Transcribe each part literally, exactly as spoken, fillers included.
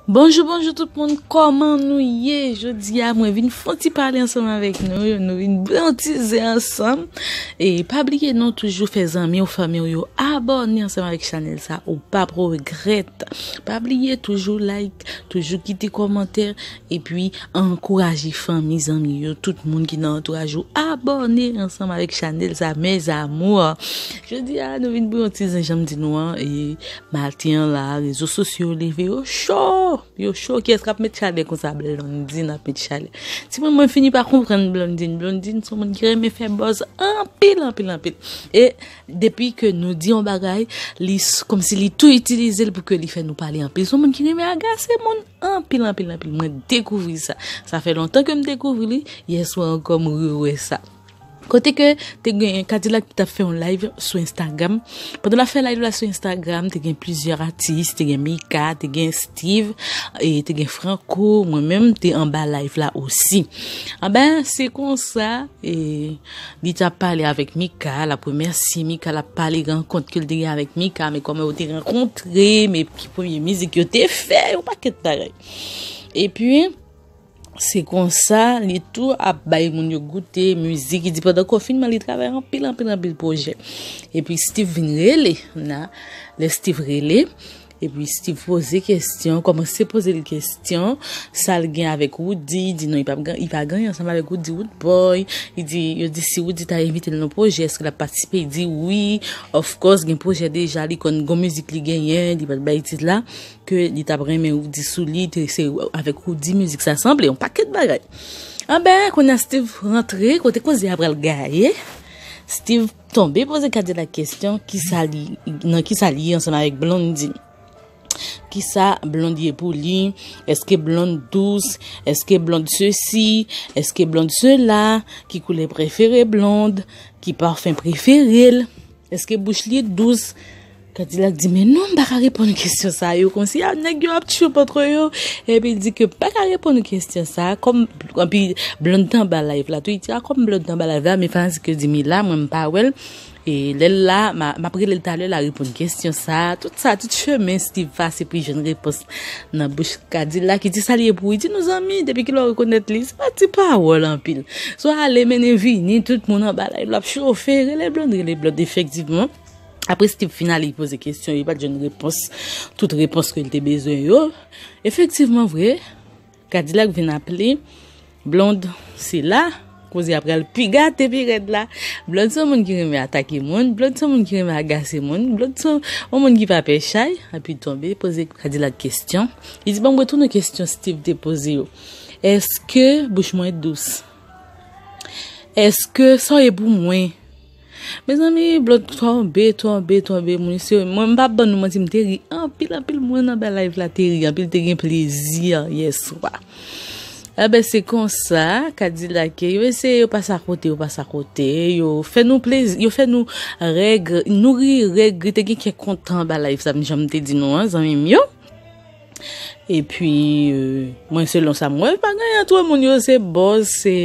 Bonjou, bonjou tout moun, kòman nou ye? Jodi a, mwen vin fè yon ti pale ansanm avèk nou, nou vin bwè yon ti zen ansanm. E pa bliye non, toujou fè zanmi w, fanmi w yo abòne ansanm avèk chanèl sa, ou p ap regrèt. Pa bliye toujou like, toujou kite kòmantè, epi ankouraje fanmi, zanmi yo, tout moun ki nan antouraj ou abòne ansanm avèk chanèl sa, mes amours. Jodi a, nou vin bwè yon ti zen, jan m di nou an, e maten an la, rezo sosyo yo leve yo cho. Yo cho, kiyès k ap met chalè konsa? Blondine ap met chalè. Timoun, mwen fini pa konprann Blondine. Blondine se yon moun ki renmen fè buzz anpil, anpil, anpil. E depi ke nou di yon bagay, li s- kòmsi li tou itilize l pou ke li fè nou pale anpil. Se yon moun ki renmen agase moun anpil, anpil, anpil. Mwen dekouvri sa. Sa fè lontan ke m dekouvri li. Yèswa ankò, m rewè sa. Kote ke te gen Kadilak ki t ap fè yon live sou Instagram. Pandan l ap fè live la sou Instagram, te gen plizyè atis, te gen Mika, te gen Steve, e te gen Franco, mwen menm te anba live la osi. Anben, se konsa, e li t ap pale avèk Mika, l ap remèsye Mika, l ap pale rankont ke l te gen avèk Mika, men kòman yo te rankontre, men ki premye mizik yo te fè, yon pakèt bagay. Epi, se konsa, li tou ap bay moun yo goute mizik. Li di pandan konfinman, li travay anpil, anpil, anpil pwojè. Epi Steve vin rele, na, lè Steve rele, epi Steve poze kesyon, kòmanse poze l kesyon, sa l gen avèk Roody, li di non, li pa, li pa gen anyen ansanm avèk Roody, Roodboy. Li di, yo di si Roody ta envite l nan pwojè, èske l ap patisipe? Li di wi, of course, gen pwojè deja, li konn gon mizik li genyen, li pa t bay tit la, ke li t ap renmen Roody sou li, te se avèk Roody mizik sa sanble, yon pakèt bagay. Anben, kounye a Steve rantre, kote koze a pral gaye, Steve tonbe poze Kadilak kesyon, kisa li, nan kisa li ye ansanm avèk Blondie. Kisa Blondie ye pou li? Èske Blonde dous? Èske Blonde sesi? Èske Blonde sela? Ki koulè prefere Blonde? Ki pafen prefere l? Èske bouch li dous? Kadilak di, men non, m pa ka reponn kesyon sa yo, kòmsi a nèg yo ap tchoup antre yo. Epi l di ke m pa ka reponn kesyon sa, kòm, epi Blonde t anba live la tou, li di, a, kòm Blonde t anba live la, men fanatik yo di m li la, mwen m pa wè l. E lè l la, m a, m ap rele l talè, l a reponn kesyon sa. Tout sa, tout chemen Steve pase pou l jwenn repons nan bouch Kadilak. Li di sa li ye pou li. Di nou zanmi, depi kilè w rekonèt li, se pa ti pawòl anpil. Swa ale mennen vini, tout moun anba live la ap chofe, rele Blonde, rele Blonde, efektivman. Apre Steve fin ale poze kesyon, li pa t jwenn repons, tout repons ke l te bezwen yo. Efektivman vre, Kadilak vin aple Blonde, se la koze a pral pi gate, pi rèd la. Blonde se yon moun ki renmen atake moun, Blonde se yon moun ki renmen agase moun, Blonde se yon moun ki pa pè chay, epi tonbe poze Kadilak kesyon. Li di, ban m retounen kesyon Steve te poze yo. Èske bouch mwen dous? Èske sa w ye pou mwen? Mezanmi, Blonde tonbe, tonbe, tonbe, moun se, mwen m p ap ban nou manti, m te ri anpil, anpil, moun anba live la te ri anpil, te gen plezi yèswa. Enben, se konsa, Kadilak, yo eseye, yo pase akote, yo pase akote, yo fè nou plezi, yo fè nou règ, nou ri règ, te gen kè kontan anba live sa, jan m te di nou an, zanmi m yo. Epi, euh, mwen, selon sa m wè, pa gen anyen antre moun yo, se buzz, se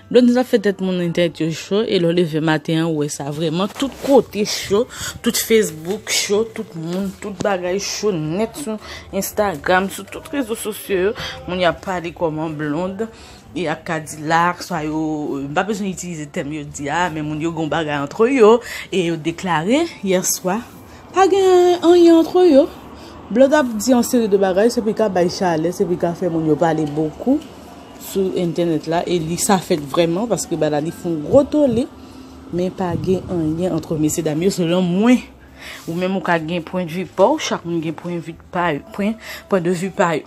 Blonde ap fè tèt moun nan tèt yo cho, e lè w leve maten an, ou wè sa vrèman, tout kote cho, tout Facebook cho, tout moun, tout bagay cho nèt sou Instagram, sou tout rezo sosyo yo, moun y ap pale kòman Blonde e ak Kadilak, swa yo, euh, m pa bezwen itilize tèm yo di a, men moun yo gon bagay antre yo, e yo deklare yèswa, pa gen anyen antre yo. Blonde ap di yon seri de bagay, se pou l ka bay chalè, se pou l ka fè moun yo pale bokou sou entènèt la, e li sa fèt vrèman, paske bagay la li fè yon gwo tole, men pa gen anyen antre mesyedam yo, selon mwen. Ou menm ou ka gen pwendvi pa w, chak moun gen pwendvi pa yo, pwen, pwen de vi pa yo.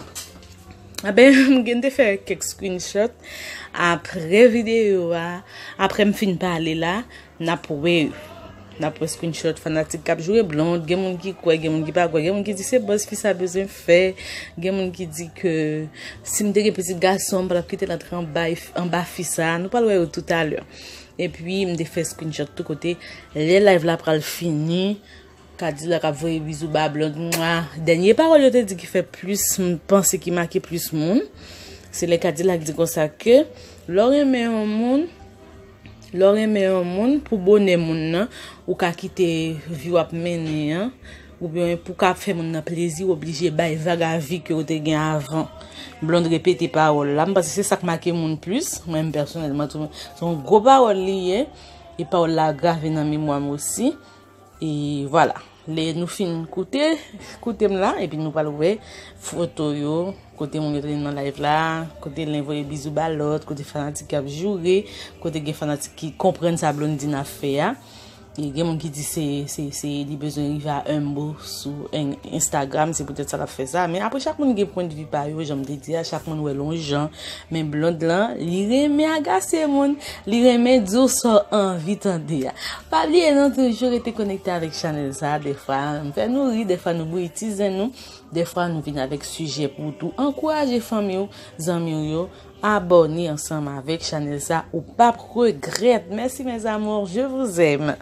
Enben, m gen te fè kèk screenshot apre videyo a, apre m fin pale la, n ap wè yo. N ap wè screenshot fanatik k ap joure Blonde, gen moun ki kwè, gen moun ki pa kwè, gen moun ki di se buzz fi sa bezwen fè, gen moun ki di ke si m te gen pitit gason, m pa t ap kite l antre anba, anba fi sa, nou pral wè yo toutalè. Epi, m te fè screenshot tou kote, lè live la pral fini, Kadilak ap voye bizou ba Blonde. Mwa. Dènye pawòl yo te di ki fè plis, m panse ki make plis moun, se lè Kadilak di konsa ke lè w renmen yon moun, lè w renmen yon moun, pou bonè moun nan, ou ka kite vi w ap mennen an, oubyen pou ka ap fè moun nan plezi, w oblije bay vag a vi ke w te gen avan. Blonde repete pawòl la. M panse se sa k make moun plis. Mwen menm pèsonèlman tou, se yon gwo pawòl li ye. E pawòl la grave nan memwa m osi. E vwala. Lè nou fin koute, koute m la, epi nou pral wè foto yo, kote moun yo te nan live la, kote len voye bizou ba lòt, kote fanatik ap joure, kote gen fanatik ki konprann sa Blondine ap fè a. E gen moun ki di se, se, se li bezwen rive a humble sou en- Instagram, se poutèt sa l ap fè sa. Men apre, chak moun gen pwendvi pa yo, jan m te di a, chak moun wè l yon jan. Men Blonde lan, li renmen agase moun, li renmen di w sa w anvi tande a. Pa bliye non, toujou rete konekte avèk chanèl sa a. Dèfwa m fè nou ri, dèfwa nou bouyi ti zen nou, dèfwa nou vin avèk sijè pou w tou. Ankouraje fanmi w, zanmi w yo, abòne ansanm avèk chanèl sa, ou p ap regrèt. Merci mes amours, je vous aime.